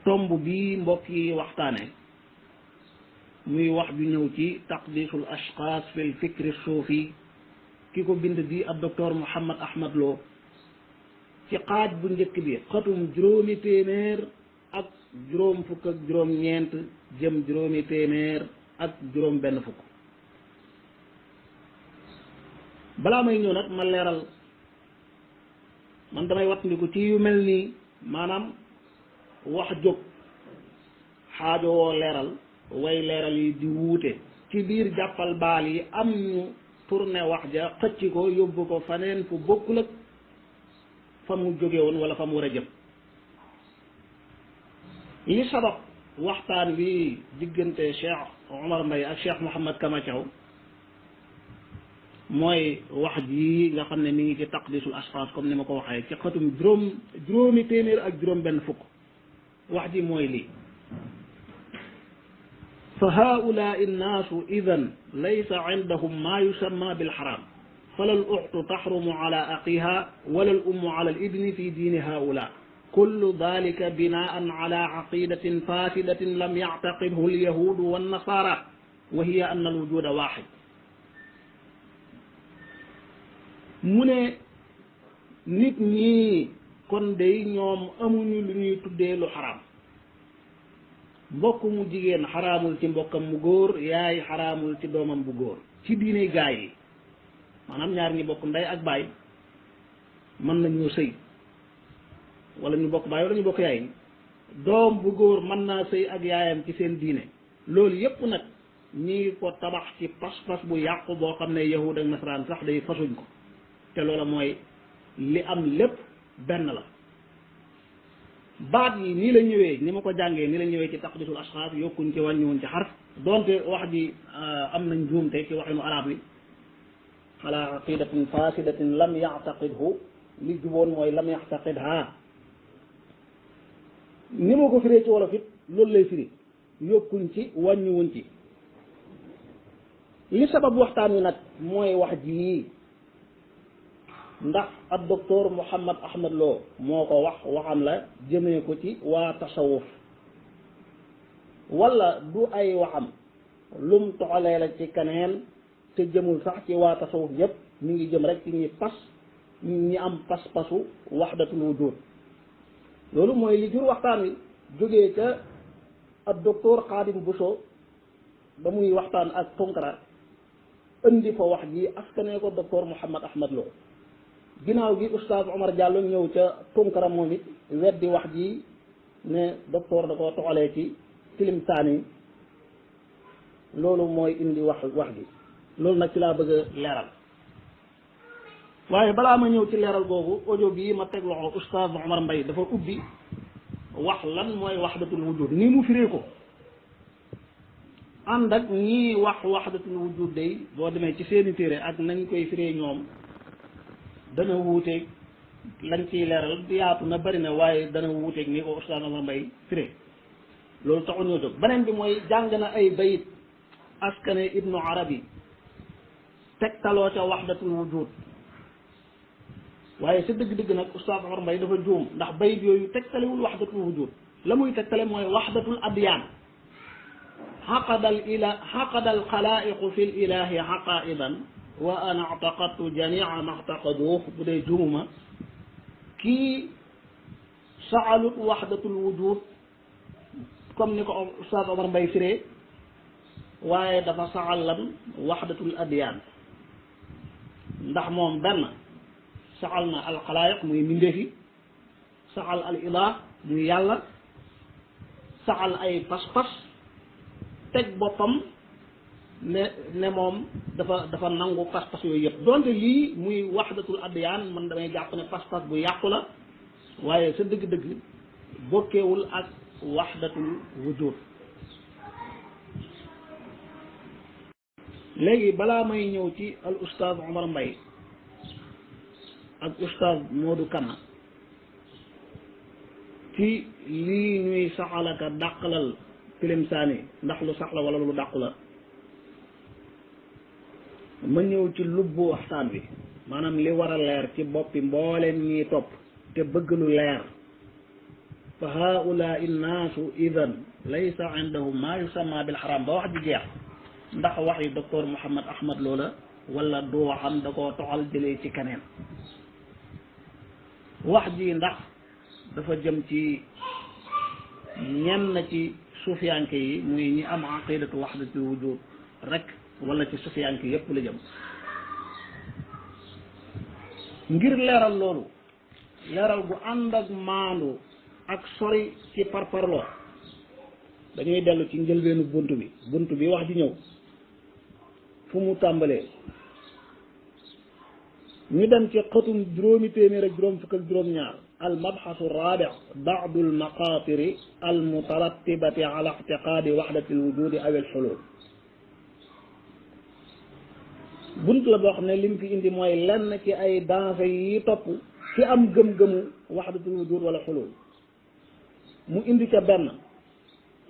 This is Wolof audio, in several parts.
tomb bi mbokk yi waxtaane muy wax ju ñëw ci taqdisul ashxaas fi l fikri suufi ki ko bind di ab docteur Mouhammad Ahmad Lo ci xaaj bu njëkk bi xatum juróomi téeméer ak juróom fukk ak juróom ñeent jëm juróomi téeméer ak juróom benn fukk. balaa may ñëw nag ma leeral, man damay wattandiku ci yu mel nii, maanaam wax jóg xaajowoo leeral way leeral yi di wuute ci biir jàppal baal yi, am ñu tourné wax ja xëcc ko yóbbu ko faneen fu bokkul ak fa mu jóge woon wala fa mu war a jëm. li sabab waxtaan wi diggante Cheikh Omar Mbaye ak Cheikh Mouhamed Kama Thiaw mooy wax ji nga xam ne mi ngi ci taqdisul ashxaas comme ni ma ko waxee ci xatum juróomi téeméer ak juróom benn fukk. wax ji mooy lii: fa haulaai nnaasu idan laysa indahum maa yusamma bilxaram fala al uxtu taxrumu ala aqiha wala al ummu ala al ibni fi diini haula kullu dalika binaan ala aqidatin fasidatin lam yactaqidhu alyahudu wannasara wa hiya anna alwujuda waxid. mu ne nit ñi kon day ñoom amuñu lu ñuy tuddee lu xaraam. mbokk mu jigéen xaraamul ci mbokkam mu góor, yaay xaraamul ci doomam bu góor ci diine gaay yi. maanaam ñaar ñi bokk ndey ak baay mën nañoo sëy, wala ñu bokk baay wala ñu bokk yaay. doom bu góor mën naa sëy ak yaayam ci seen diine. loolu yépp nag ñi ko tabax ci pas-pas bu yàqu boo xam ne yahud ak nasaraan sax day fasuñ ko, te loola mooy li am lépp benn la. baat yi nii la ñëwee, ni ma ko jàngee nii la ñëwee ci taqdisul ashxaas, yokkuñ ci wàññiwuñ ci xarf, donte wax ji am nañ njuumte ci waxinu arab yi. ala aqidatin fasidatin lam yactaqidhu, li juboon mooy lam yactaqidha. ni ma ko firee ci wolof it loolu lay firi, yokkuñ ci wàññiwuñ ci. li sabab waxtaan wi nag mooy wax ji, ndax ab docteur Mouhammad Ahmad Lo moo ko waxam la jëmee ko ci waa tasawuf, wala du ay waxam lum toxalee la ci keneen te jëmul sax ci waa tasawuf yëpp, mi ngi jëm rek ci ñi am pas-pasu waxdatul wujud. loolu mooy li jur waxtaan wi, jógee ca ab docteur Xaadim Buso ba muy waxtaan ak Tunkara indi fa wax ji askanee ko docteur Mouhammad Ahmad Lo. ginnaaw gi oustaz Omar Diallo ñëw ca Tunkara moom it weddi wax ji ne docteur da ko toxalee ci tilim saani. loolu mooy indi wax gi. loolu nag ci laa bëgg a leeral, waaye balaa ma ñëw ci leeral googu, audio bii ma teg loxo oustaz Omar Mbaye dafa ubbi wax lan mooy waxdatul wujud nii mu firee ko. ànd ak ñii wax waxdatul wujud day boo demee ci seeni téere ak nañ koy firee ñoom dana wuuteeg lañ ciy leeral yaatu na bari na, waaye dana wuuteeg ni ko oustaz Omar Mbaye firee. loolu taxul ñoo jóg. beneen bi mooy jàng na ay bayit askane Ibnu Arabi tegtaloo ca waxdatul wujud, waaye sa dëgg-dëgg nag oustaz Omar Mbaye dafa juum, ndax bayit yooyu tegtalewul waxdatul wujud. la muy tegtale mooy waxdatul adyaan. xaqada al xalaa'iqu fi l ilahi xaqaidan wa ana actaqadtu jamia ma actaqaduuh. bu dee juumuma, kii saxalut waxdatul wujud comme ni ko oustaz Omar Mbaye firee, waaye dafa saxal lan waxdatul adyaan. ndax moom benn saxal na alxalaayiq muy mbindeefi, saxal al ilah muy yàlla, saxal ay pas-pas, teg boppam ne moom dafa nangu pas-pas yooyu yëpp. donte lii muy waxdatul adyaan man damay jàpp ne pas-pas bu yàqu la, waaye sa dëgg-dëgg bokkeewul ak waxdatul wujud. léegi balaa may ñëw ci al oustaz Omar Mbaye ak oustaz Modou Kana ci lii ñuy saxalaka dàqalal tilim saani ndax lu sax la wala lu dàqu la, ma ñëw ci lubbu waxtaan wi, maanaam li war a leer ci boppi mbooleem ñiy topp te bëgg lu leer. fa haulaai nnaasu idan laysa indahum maa yusamma bil xaram ba wax ji jeex ndax wax yi docteur Mouhammad Ahmad loola wala du waxam da koo toxal jëlee ci keneen wax ji ndax dafa jëm ci ñenn ci sufiyanke yi muy ñi am aqidatu waxdatul wujud rek wala ci sufiyanke yépp la jëm ngir leeral loolu leeral gu ànd ak maandu ak sori ci parparloo dañuy dellu ci njëlbeenu bunt bi wax ji ñëw fu mu tàmbalee ñu dem ci xëtum juróomi téeméer ak juróom fukk ak juróom-ñaar al mabxasu rabi baadu al maqatiri al mutaratibati ala ictiqaadi waxdati al wujudi aw al xulul bunt la boo xam ne lim fi indi mooy lenn ci ay danger yi topp ci am gëm-gëmu waxdatul wujud wala xulul mu indi ca benn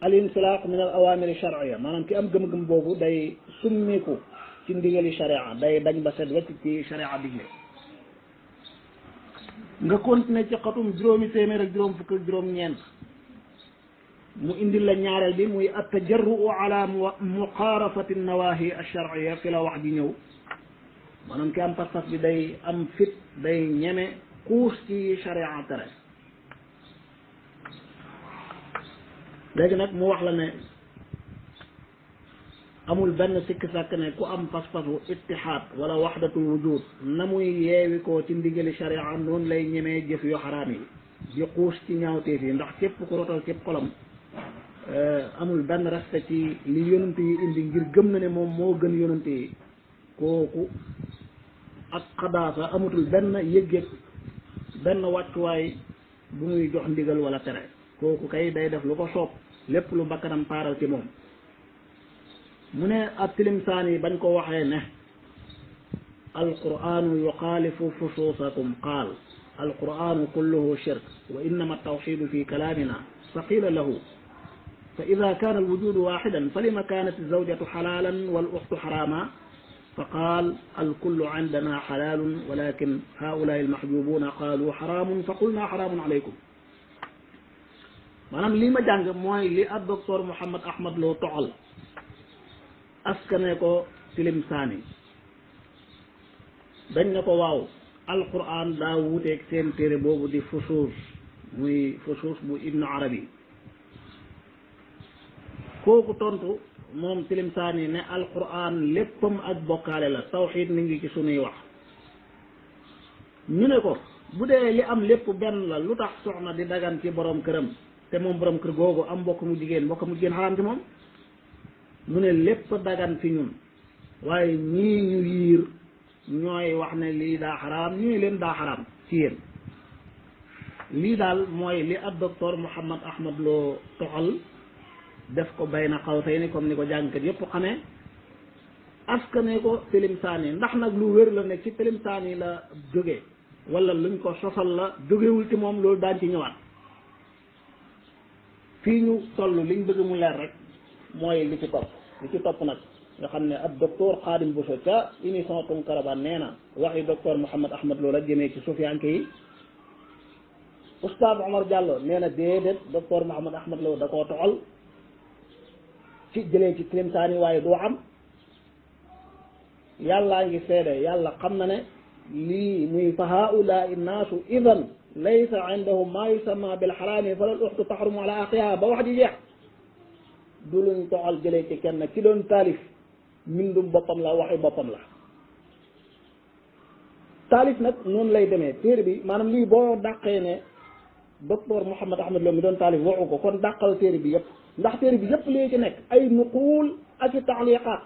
al insilaaq min al awamiri charia maanaam ki am gëm-gëm boobu day summiku ci ndigali charia day dañ ba set wecc ci charia digle nga continuer ci xatum juróomi téeméer ak juróom fukk ak juróom-ñeent mu indi la ñaareel bi muy at tajarruu ala muqaarafati nawahi alcharia fi la wax ji ñëw maanaam ki am pas-pas bi day am fit day ñeme xuus ci charia tere léegi nag mu wax la ne amul benn sikk sàkk ne ku am pas-pasu ittihaad wala waxdatul wujud na muy yeewi ko ci ndigali sharia noonu lay ñemee jëf yu xaraam yi di xuus ci ñaawteef yi ndax képp ku rotal képp xolam amul benn respect ci li yonent yi indi ngir gëm na ne moom moo gën yonent yi kooku ak xadaasa amatul benn yëg-yëg benn wàccuwaay bu muy jox ndigal wala tere kooku kay day def lu ko soob lépp lu bakkanam paaral ci moom mu ne ab tilimsaan yi bañ ko waxee ne alquranu yuxaalifu fusuusakum qaal alquranu kulluhu shirk wa innama tawxidu fi kalaamina fa qiila lahu fa ida kaana alwujudu waxidan fa lima kaanat alzawjatu xalaalan wal uxtu xaraama fa qaal alkullu indana xalaalun walakin haulaai almaxjubuuna qaalu xaraamun fa qulna xaraamun alaykum maanaam lii ma jàng mooy li ak docteur Mouhammad Ahmad Lo toxal askane ko tilimsaani dañ ne ko waaw alquran daa wuuteeg seen téere boobu di fusuus muy fusuus bu ibnu arabi kooku tontu moom tilimsaani ne alquran léppam ak bokkaale la tawxiid mi ngi ci sunuy wax ñu ne ko bu dee li am lépp benn la lu tax soxna di dagan ci borom këram te moom borom kër googu am mbokk mu jigéen xaraam ci moom mu ne lépp dagan fi ñun waaye ñii ñu yiir ñooy wax ne lii daa xaraam ñii leen daa xaraam ci yéen lii daal mooy li ab docteur Mouhammad Ahmad Lo toxal def ko bayna qawsayni comme ni ko jàngkat yépp xamee askane ko tilimsaani ndax nag lu wér la ne ci tilimsaani la jóge wala luñ ko sosal la jógewul ci moom loolu daan ci ñëwaat fii ñu toll liñ bëgg mu leer rek mooy li ci topp nag nga xam ne ab docteur Xaadim Bousso ca émission Tunkaraban nee na waxi docteur Mouhammad Ahmad Lo la jëmee ci sufiyanke yi oustaz Omar Diallo nee na déedéet docteur Mouhammad Ahmad Lo da koo toxal ci jëlee ci tilimsaani waaye doo am yàllaa ngi seede yàlla xam na ne lii muy fa haulaai nnaasu idan laysa indahum maa yusamma bil xaraami falal uxtu taxrumu ala axiha ba wax ji jeex du luñ toxal jëlee ci kenn ki doon taalif mbindum boppam la waxi boppam la taalif nag noonu lay demee téere bi maanaam lii boo dàqee ne docteur Mouhammad Ahmad Lo mi doon taalif waxu ko kon dàqal téere bi yëpp ndax téere bi yëpp lii ci nekk ay nuquul ak i taaliqaat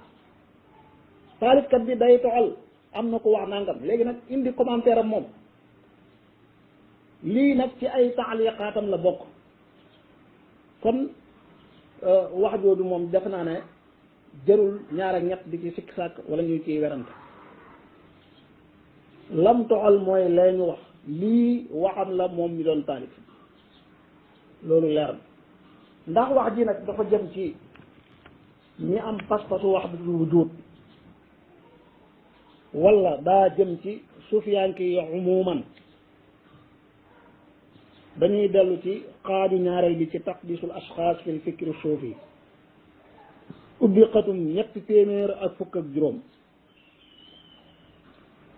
taalifkat bi day toxal am na ko wax nangam léegi nag indi commentaire am moom lii nag ci ay taaliqaatam la bokk kon wax jooju moom def naa ne jërul ñaar ak ñett di ci sikk sàkk wala ñu ciy werante lam toxal mooy lee ñu wax lii waxam la moom mi doon taalif loolu leer na ndax wax ji nag dafa jëm ci ñi am pas-pasu wahdatul wujud wala daa jëm ci sufiyanke yi umuman dañuy dellu ci xaaju ñaareel bi ci taqdisul ashxaas fil fikri suufi ubbi xatum ñetti téeméer ak fukk ak juróom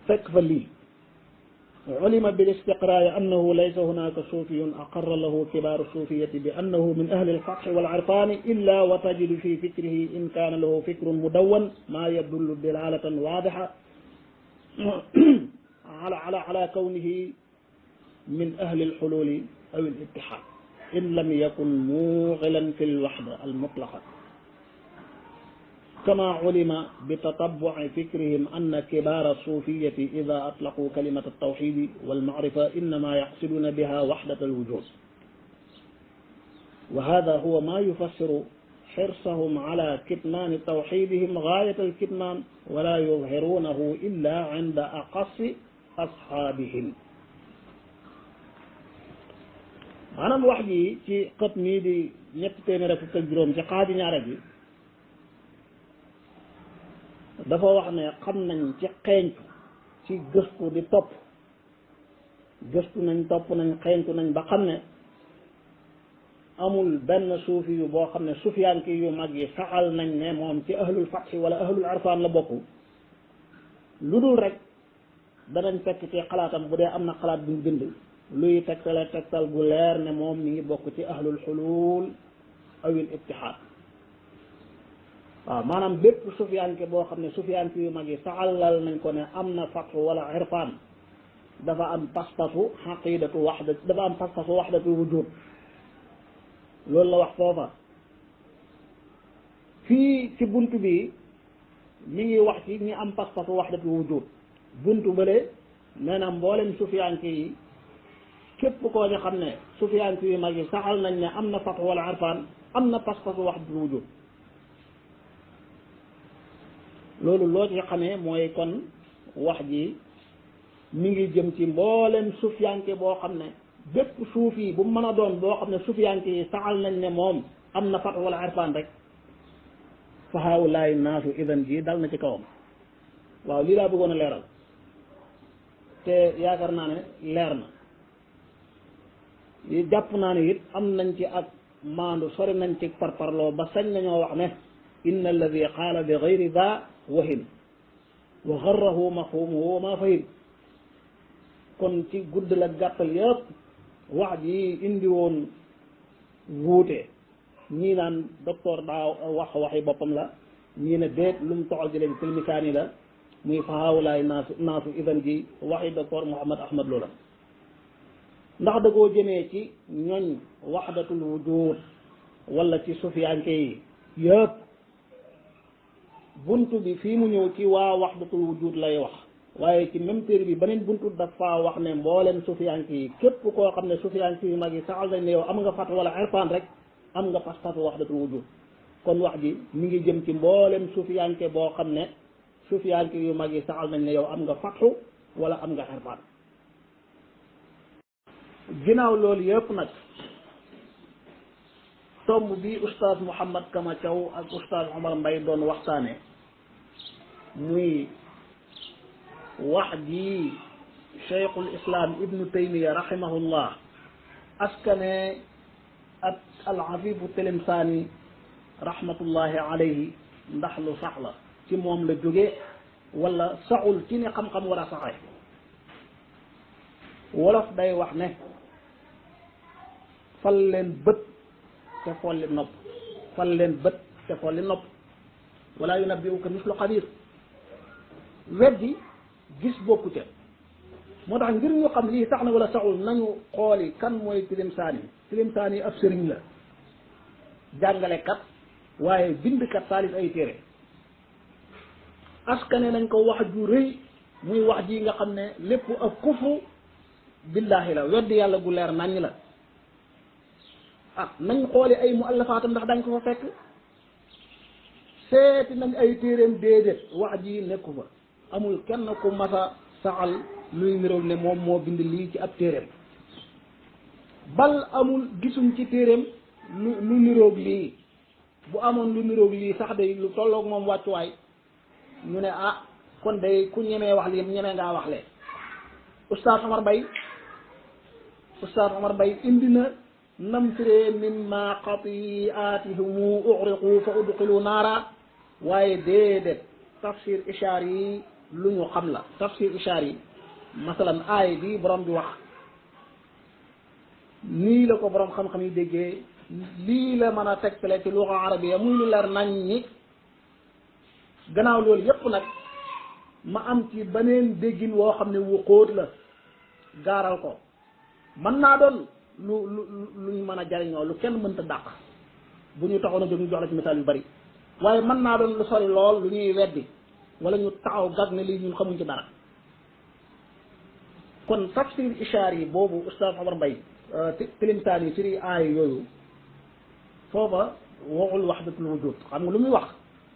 fekk fa lii ulima bil istiqraa annahu laysa hunaka suufiyun aqarra lahu kibaaru suufiyati bi annahu min ahli alfatxi wal irfaani illa wa tajidu fi fikrihi in kaana lahu fikrun mudawwan maa yadullu dilalatan waadixa ala kawnihi min ahli alxululi aw alitixaad in lam yakun muuxilan fi alwaxda almutlaqa كما علم بتتبع فكرهم أن كبار الصوفية إذا أطلقوا كلمة التوحيد والمعرفة إنما يقصدون بها وحدة الوجود وهذا هو ما يفسر حرصهم على كتمان توحيدهم غاية الكتمان ولا يظهرونه إلا عند أقص أصحابهم maanaam wax ji ci xët mii di ñetti téeméer ak fukk ak juróom ci xaaju ñaare bi dafa wax ne xam nañ ci xeeñtu ci gëstu di topp gëstu nañ topp nañ xeeñtu nañ ba xam ne amul benn suufi yu boo xam ne sufiyanki yu mag yi saxal nañ ne moom ci ahlul fatxi wala ahlul arfaan la bokk lu dul rek danañ fekk ci xalaatam bu dee am na xalaat buñ bind luy tegtal gu leer ne moom mi ngi bokk ci ahlul xulul awil ittihaad waaw maanaam bépp sufiyanke boo xam ne sufiyanke yu mag yi saxalal nañ ko ne am na fatxu wala irfaan dafa am pas-pasu xaqidatu waxda dafa am pas-pasu waxdatu wujud loolu la wax foofa fii ci bunt bi mi ngi wax ci ñi am pas-pasu waxdatu wujud buntu bële nee na mboolem sufiyanke yi képp koo ñu xam ne sufiyanke yu mag yi saxal nañ ne am na fatxu wala irfaan am na pas-pasu waxdatu wujud loolu loo ci xamee mooy kon wax ji mi ngi jëm ci mboolem sufiyanke boo xam ne bépp suufi bu mu mën a doon boo xam ne sufiyanke yi saxal nañ ne moom am na fat wala irfaan rek fa haawulaay naasu idan ji dal na ci kawam waaw lii laa bëggoon a leeral te yaakaar naa ne leer na jàpp naa ne it am nañ ci ak maandu sori nañ ci parparloo ba sañ nañoo wax ne inna alladi qaala bi gayri daa wahim wa garrahu mafhumuhu wa ma fahim kon ci gudd la gàttal yëpp wax ji indi woon wuute ñii naan docteur daa wax waxi boppam la ñii ne déet lu mu toxal jëlee bi tilmisaani la muy fahaawulaay naasu idan ji waxi docteur Mouhammad Ahmad loola ndax da koo jëmee ci ñoñ waxdatul wujud wala ci sufiyanke yi yëpp buntu bi fii mu ñëw ci waa waxdatul wujud lay wax waaye ci même téere bi beneen buntu dafa wax ne mboolem sufiyanke yi képp koo xam ne sufiyanke yu mag yi saxal nañ ne yow am nga fat wala irfaan rek am nga pas-pasu waxdatul wujud kon wax ji mi ngi jëm ci mboolem sufiyanke boo xam ne sufiyanke yu mag yi saxal nañ ne yow am nga fatxu wala am nga irfaan ginnaaw loolu yëpp nag tomb bi oustaz Mouhammad Kama Thiaw ak oustaz Omar Mbaye doon waxtaane muy wax ji cheikhul islam ibnu taymiya rahimahullah askane ak al-Afifu Tilimsaani rahmatullahi alayhi ndax lu sax la ci moom la jóge wala saxul ci ni xam-xam war a saxe wolof day wax ne fal leen bët te folli nopp fal leen bët te folli nopp wala yunabbi'uka mislu xabiir weddi gis bokku ca moo tax ngir ñu xam lii sax na wala saxul nañu xooli kan mooy Tilimsaani Tilimsaani ab sëriñ la jàngalekat waaye bindkat taalif ay téere askane nañ ko wax ju rëy muy wax ji nga xam ne lépp ak kufru billaahi la weddi yàlla gu leer naññ la ah nañ xooli ay muallafaatam ndax dañ ko fa fekk seeti nañ ay téereem déedéet wax ji nekku fa amul kenn ku masa saxal luy niroog ne moom moo bind lii ci ab téereem bal amul gisuñ ci téereem lu niroog lii bu amoon lu niroog lii sax day lu tolloog moom wàccuwaay ñu ne ah kon day ku ñemee wax lii ñemee ngaa wax lee oustaz Omar Mbaye Oustaz Omar Mbaye indi na nam firee mimma xatiaatihimu uxriqu fa udxilu naara waaye déedéet tafsir ishaar yi lu ñu xam la tafsir ishaar yi masalan aay bi borom bi wax nii la ko borom xam-xam yi déggee lii la mën a tegtale ci luxa arabiya muy lu leer nañ ñi gannaaw loolu yépp nag ma am ci beneen déggin woo xam ne wu xóot la gaaral ko mën naa doon luñ mën a jariñoo lu kenn mënta dàq bu ñu taxoon a jóg ñu jox la ci misaal yu bari waaye mën naa doon lu sori lool lu ñuy weddi wala ñu taxaw gag ne lii ñun xamuñ ci dara kon tafsir ishaar yi boobu Oustaz Omar Mbaye tilimtaan yi firi aay yooyu foofa waxul wahdatul wujud xam nga lu muy wax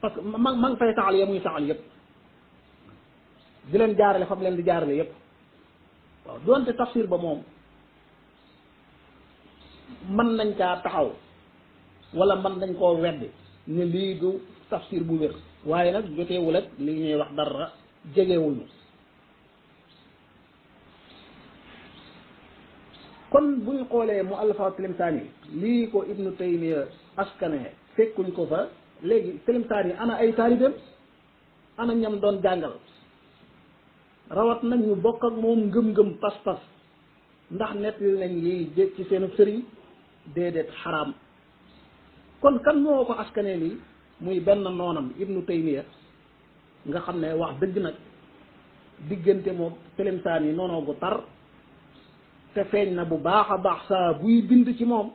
parce que ma ngi fay saxal ya muy saxal yëpp di leen jaarale fam leen di jaarale yëpp waaw doonte tafsir ba moom mën nañ caa taxaw wala mën nañ koo weddi ne lii du tafsir bu wér waaye nag joteewul ak li ñuy wax dara jegewuñu kon bu ñu xoolee mu allafaat tilimtaan yi lii ko ibnu taymiya askane fekkuñ ko fa léegi tilimtaan yi ana ay taalibeem ana ñam doon jàngal rawat nañ ñu bokk ak moom ngëm-ngëm pas-pas ndax nettali nañ yi jég ci seenu sëriñ déedéet xaraam kon kan moo ko askane lii muy benn noonam ibnu taymiya nga xam ne wax dëgg nag diggante moom tilimtaan yi noonoo gu tar te feeñ na bu baax a baax saa buy bind ci moom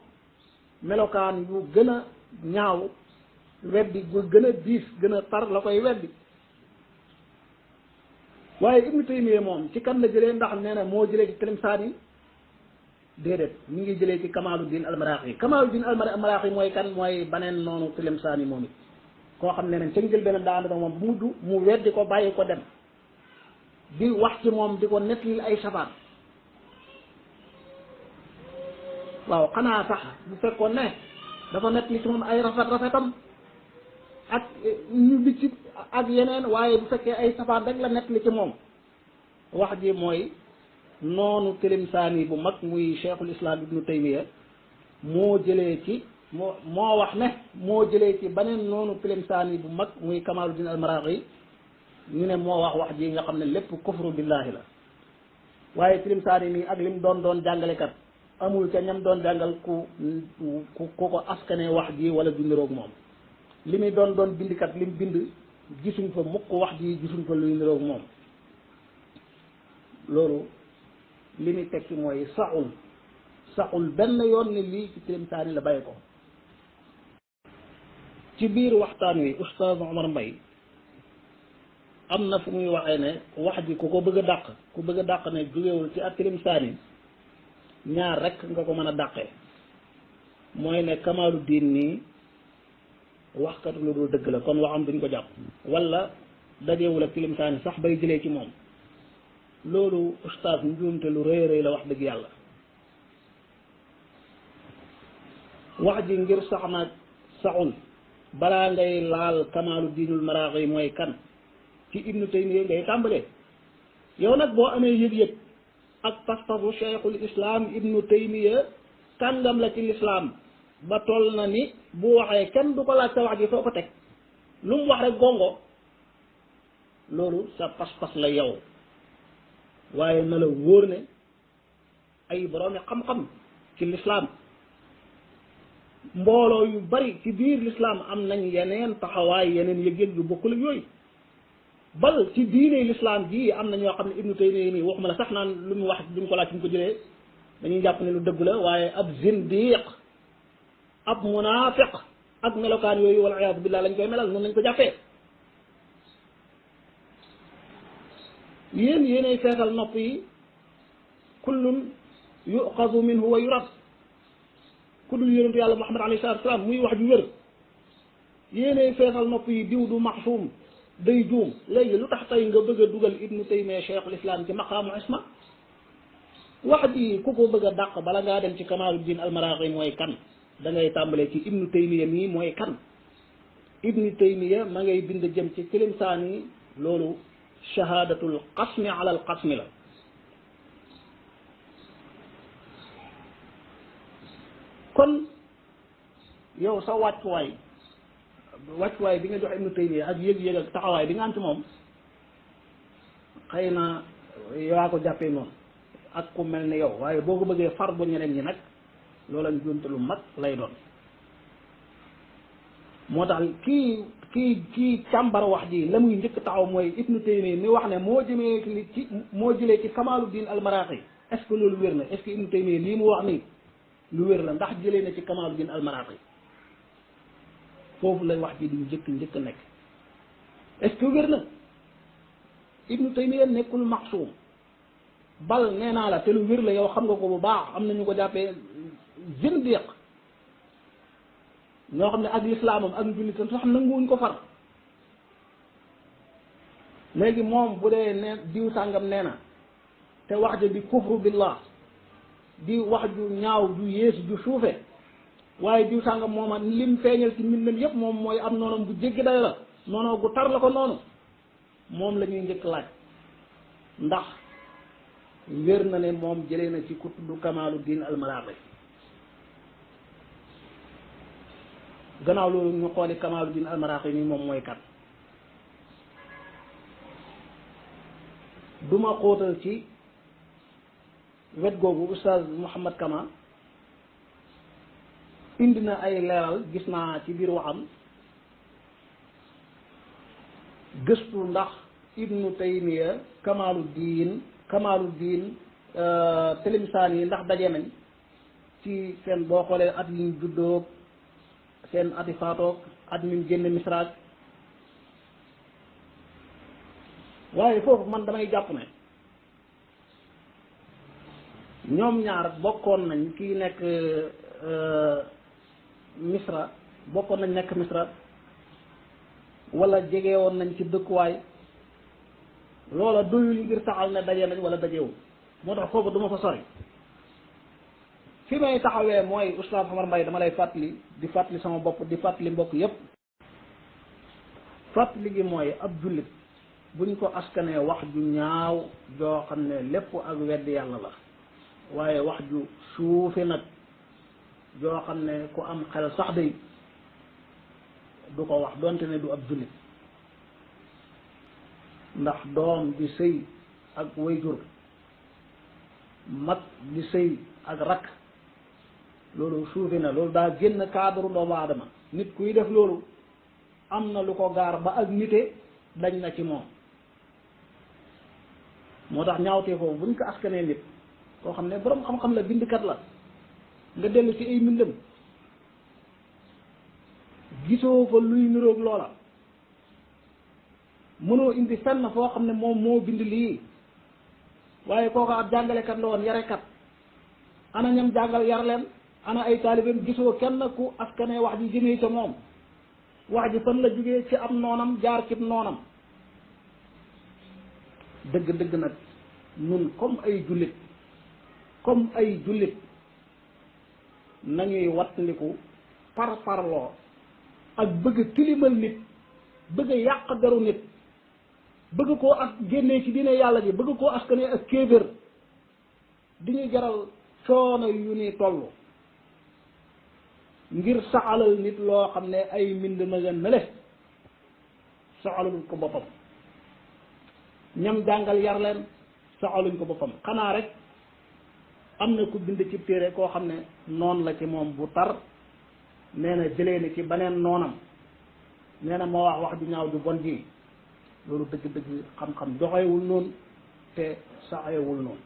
melokaan yu gën a ñaaw weddi gu gën a diis gën a tar la koy weddi waaye ibnu taymiya moom ci kan la jëlee ndax nee na moo jëlee ci tilimsaan yi déedéet mi ngi jëlee ci Kamaluddin Almaraqi Kamaluddin Almaraqi mooy kan mooy baneen noonu tilimsaan yi moom it koo xam ne nañ ca njël beneen daa ànd ak moom bu mujj mu weddi ko bàyyi ko dem di wax ci moom di ko nettali ay safaan waaw xanaa sax bu fekkoon ne dafa nettali ci moom ay rafetam ak ñu bi ci ak yeneen waaye bu fekkee ay safaan rek la nettali ci moom wax ji mooy noonu tilimsaani bu mag muy cheikhul islam ibnu taymiya moo jëlee ci moo wax ne moo jëlee ci beneen noonu tilimsaani bu mag muy Kamaluddin Almaraqi ñu ne moo wax ji nga xam ne lépp kufru billahi la waaye tilimsaani nii ak lim doon jàngalekat amul ca ñam doon jàngal ku ko askane wax ji wala du niroog moom li muy doon bindikat lim bind gisuñ fa mukk wax ji gisuñ fa luy niroog moom loolu li muy tekki mooy saxul benn yoon ne lii ci tilimsaani la bàyyi ko ci biir waxtaan wi Oustaz Omar Mbaye am na fu muy waxee ne wax ji ku ko bëgg a dàq ne jógewul ci ak tilimsaani ñaar rek nga ko mën a dàqee mooy ne Kamaluddin nii waxkatu lu dul dëgg la kon waxam duñ ko jàpp wala dajewul ak tilimsaani sax bay jëlee ci moom loolu ustaas njuumte lu rëy rëy la wax dëgg yàlla wax ji ngir sax na saxul balaa ngay laal Kamaluddinul Maraqi mooy kan ci ibnu taymiya ngay tàmbalee yow nag boo amee yëg-yëg ak pas-pasu cheikhul islam ibnu taymiya kàngam la ci lislaam ba toll na ni bu waxee kenn du ko laaj sa wax ji foo ko teg lu mu wax rek gongo loolu sa pas-pas la yow waaye na la wóor ne ay boroomi xam-xam ci lislaam mbooloo yu bari ci biir lislaam am nañ yeneen taxawaay yeneen yëg-yëg yu bokkul ak yooyu bal ci diine lislaam ji am na ñoo xam ne ibnu taymiya nii waxuma la sax naan lu mu wax duñ ko laaj suñ ko jëlee dañuy jàpp ne lu dëgg la waaye ab zindiq ab munafiq ak melokaan yooyu wal iyaadu billah lañ koy melal noonu lañ ko jàppee yéenay feesal nopp yi kullun yuqazu minhu wa yurad ku dul yonentu yàlla Muhammad alayhi salaatu wa salaam muy wax ju wér yéenay feesal nopp yi diw du maxsuum day juum léegi lu tax tey nga bëgg a dugal ibnu taymiya cheikhul islam ci maqaamu isma wax ji ku ko bëgg a dàq bala ngaa dem ci Kamaluddin Almaraqi mooy kan da ngay tàmbalee ci ibnu taymiya mii mooy kan ibnu taymiya ma ngay bind jëm ci tilimsaani loolu shahadatul qasmi ala al qasmi la kon yow sa wàccuwaay bi nga jox Ibnu Taymiya ak yëg-yëg ak taxawaay bi nga am ci moom xëy na yaa ko jàppee noonu ak ku mel ni yow waaye boo ko bëggee far bu ñeneen ñi nag loola njuumte lu mag lay doon. moo tax kii càmbar wax ji la muy njëkk taxaw mooy Ibnu Taymiya mi wax ne moo jëlee ci Kamaaluddin al-Maraqi est-ce que loolu wér na est-ce que Ibnu Taymiya lii mu wax nii lu wér la ndax jëlee na ci Kamaaluddin al-Maraqi foofu lay wax ji di njëkk nekk est-ce que wér na. Ibnu Taymiya nekkul maxsuum bal nee naa la te lu wér la yow xam nga ko bu baax am na ñu ko jàppee zindiq ñoo xam ne ak lislaamam ak njullitam sax nanguwuñ ko far léegi moom bu dee ne diw sàngam nee na te wax ja di kufru billah di wax ju ñaaw ju yées ju suufe waaye diw sàngam mooma lim feeñal ci mbindam yépp moom mooy am noonam bu jéggi day la noonu gu tar la ko noonu moom la ñuy njëkk laaj ndax wér na ne moom jëlee na ci ku tudd Kamaaluddin al-Maraqi gannaaw loolu ñu xooli Kamaaluddin al-Maraqi ni moom mooy kat duma xóotal ci wet googu Oustaz Mouhamad Kama indi na ay leeral gis naa ci biir waxam gëstu ndax Ibnu Taymiya Kamaaluddin Tilimsaani ndax daje nañ ci seen boo xoolee at yi ñu juddoo seen ati faatoog at mi génn misraaj waaye foofu man damay jàpp ne ñoom ñaar bokkoon nañ kii nekk misra bokkoon nañ nekk misra wala jege woon nañ ci dëkkuwaay loola doyul ngir taxal ne daje nañ wala dajewul moo tax foofu du ma fa sori fi may taxawee mooy Oustaz Omar Mbaye dama lay fàttali di fàttali sama bopp di fàttali mbokk yépp fàttali gi mooy ab jullit buñ ko askanee wax ju ñaaw joo xam ne lépp ak weddi yàlla la waaye wax ju suufe nag joo xam ne ku am xel sax day du ko wax donte ne du ab jullit ndax doom di sëy ak wayjur mag di sëy ak rakk loolu suufe na loolu daa génn cadre doomu aadama nit kuy def loolu am na lu ko gaar ba ak nite dañ na ci moom moo tax ñaawtee foofu buñ ko askanee nit koo xam ne boroom xam-xam la bindkat la nga dellu ci ay mbindam gisoo fa luy niroog loola mënoo indi fenn foo xam ne moom moo bind lii waaye kooku ab jàngalekat la woon yarekat ana ñam jàngal yar leen ana ay taalibeem gisoo kenn ku askanee wax ji jëmee ca moom wax ji fan la jógee ci am noonam jaar ci noonam dëgg-dëgg nag nun comme ay jullit nañuy wattandiku parloo ak bëgg tilimal nit bëgg yàq deru nit bëgg koo ak génnee ci diine yàlla ji bëgg koo askanee ak kéefër di ñu jaral coono yu ni toll ngir saxalal nit loo xam ne ay mbind ma nga nele saxaluñ ko boppam ñam jàngal yar leen saxaluñ ko boppam xanaa rek am na ku bind ci téere koo xam ne noon la ci moom bu tar nee na jëlee ni ci beneen noonam nee na moo wax ju ñaaw ju bon ji loolu dëgg-dëgg xam-xam joxewul noonu te saxewul noonu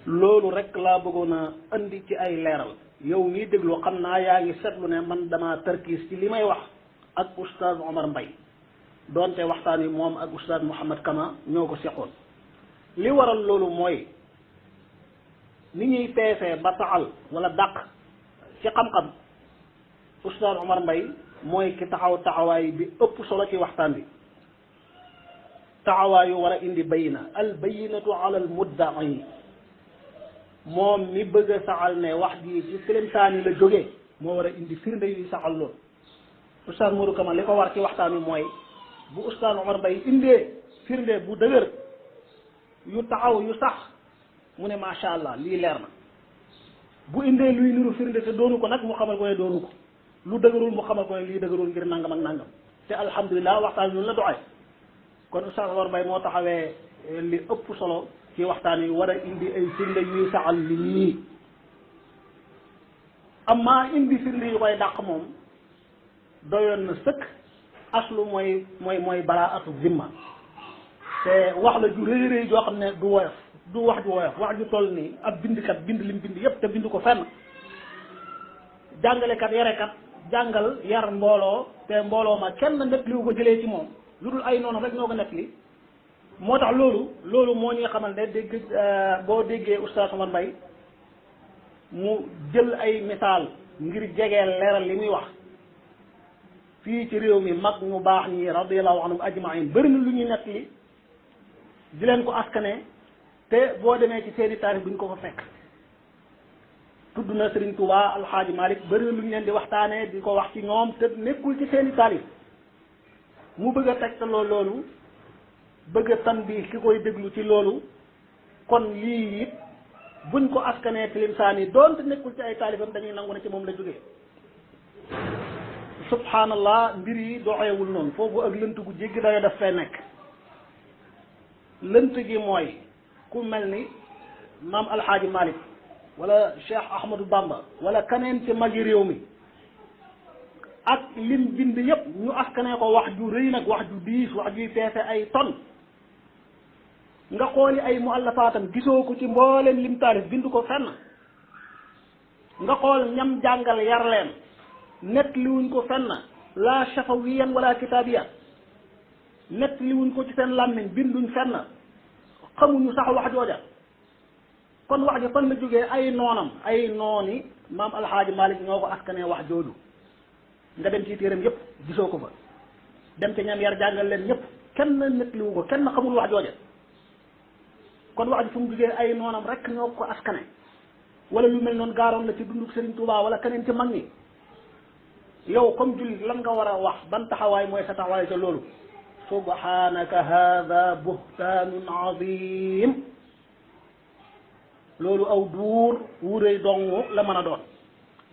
loolu rek laa bëggoon a andi ci ay leeral yow mii déglu xam naa yaa ngi seetlu ne man dama tarkiis ci li may wax ak oustaz Omar Mbaye doonte waxtaan wi moom ak oustaz Mouhamad Kama ñoo ko seqoon li waral loolu mooy ni ñuy peesee ba saxal wala dàq ci xam-xam oustaz Omar Mbaye mooy ki taxawaay bi ëpp solo ci waxtaan bi taxawaayu war a indi bayina al bayinatu ala al mudda'i moom mi bëgg a saxal ne wax ji ci Tilimsaani la jógee moo war a indi firnde yu saxal loolu oustaz Modou Kama li ko war ci waxtaan wi mooy bu oustaz Omar Mbaye indee firnde bu dëgër yu taxaw yu sax mu ne macha allah lii leer na bu indee luy niru firnde te doonu ko nag mu xamal ko ne doonu ko lu dëgërul mu xamal ko ne lii dëgërul ngir nangam ak nangam te alhamdulilah waxtaan ñun la doxee kon Oustaz Omar Mbaye moo taxawee li ëpp solo ci waxtaan yi war a indi ay firnde yuy saxal lii amma indi firnde yu koy dàq moom doyoon na sëkk aslu mooy baraatu zimma te wax la ju rëy rëy joo xam ne du woyof du wax ju woyof wax ju toll nii ab bindkat bind lim bind yépp te bind ko fenn jàngalekat yarekat jàngal yar mbooloo te mbooloo ma kenn nekk li ko jëlee ci moom lu dul ay noonu rek ñoo ko nekk li moo tax loolu moo ñuy xamal ne dégg boo déggee Oustaz Omar Mbaye mu jël ay misaal ngir jegeel leeral li muy wax fii ci réew mi mag ñu baax ñi radiyallahu anhum ajmain bëri na lu ñuy nekk li di leen ko askane te boo demee ci seeni taarix duñ ko fa fekk tudd na Serigne Touba Alxaaji Malik bëri na lu ñu leen di waxtaanee di ko wax ci ñoom te nekkul ci seeni taarix mu bëgg a tegtaloo loolu bëgg a tan bi ki koy déglu ci loolu kon lii it buñ ko askanee tilimsaan yi doonte nekkul ci ay taalifam dañuy nangu ne ci moom la jógee subhanallah mbir yi doxeewul noonu foofu ak lënt gu jéggi dayo daf fay nekk lënt gi mooy ku mel ni maam Alxaaji Malik wala Cheikh Ahmadou Bamba wala keneen ci magi réew mi ak lim bind yépp ñu askanee ko wax ju rëy nag wax ju diis wax juy feese ay ton nga xooli ay muallafaatam gisoo ko ci mbooleem lim taalif bind ko fenn nga xool ñam jàngal yar leen net liwuñ ko fenn la shafawiyan wala kitaabiya net liwuñ ko ci seen làmmiñ binduñ fenn xamuñu sax wax jooja kon wax ji fan la jógee ay noonam ay nooni maam Alxaaji Malik ñoo ko askanee wax jooju nga dem ci téeram yépp gisoo ko fa dem ci ñam yar jàngal leen ñëpp kenn nettaliwu ko kenn xamul wax jooja kon wax ji fu mu jógee ay noonam rek ñoo ko askane wala lu mel noonu gaaroon la ci dunduk Serigne Touba wala keneen ci mag ñi yow comme jullit lan nga war a wax ban taxawaay mooy sa taxawaay sa loolu subhanaka hada buhtaanun azim loolu aw duur wuuree dong la mën a doon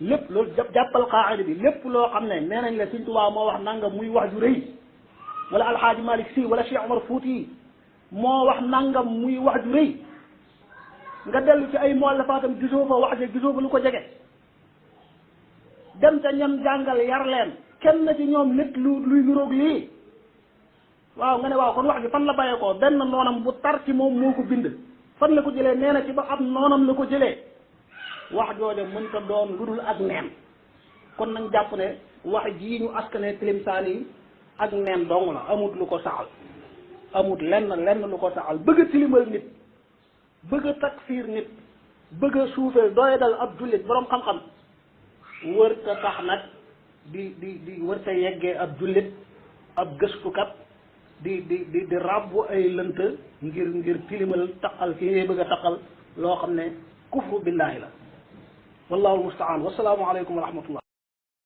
lépp loolu jàppal qaacida bi lépp loo xam ne nee nañ la Sëriñ Tuubaa moo wax nangam muy wax ju rëy wala Alxaaji Malik Si wala Cheikh Omar Fouti moo wax nangam muy wax ju rëy nga dellu ci ay muallafaatam gisoo fa wax ja gisoo fa lu ko jege dem ca ñam jàngal yar leen kenn ci ñoom nit luy niroog lii waaw nga ne waaw kon wax ji fan la bàyyee ko benn noonam bu tar ci moom moo ko bind fan la ko jëlee nee na ci ba am noonam la ko jëlee wax jooja mënta doon lu dul ak neen kon nañ jàpp ne wax jii ñu askane tilimsaan yi ak neen dong la amut lu ko saxal amut lenn lu ko saxal bëgg a tilimal nit bëgg a takfiir nit bëgg a suufeel doye dal ab jullit boroom xam-xam wërta tax nag di wërta yeggee ab jullit ab gëstukat di ràbbu ay lënt ngir tilimal taqal ki ngay bëgg a taqal loo xam ne kufru billahi la wallahu almustaan wasalaamu aleykum wa rahmatullah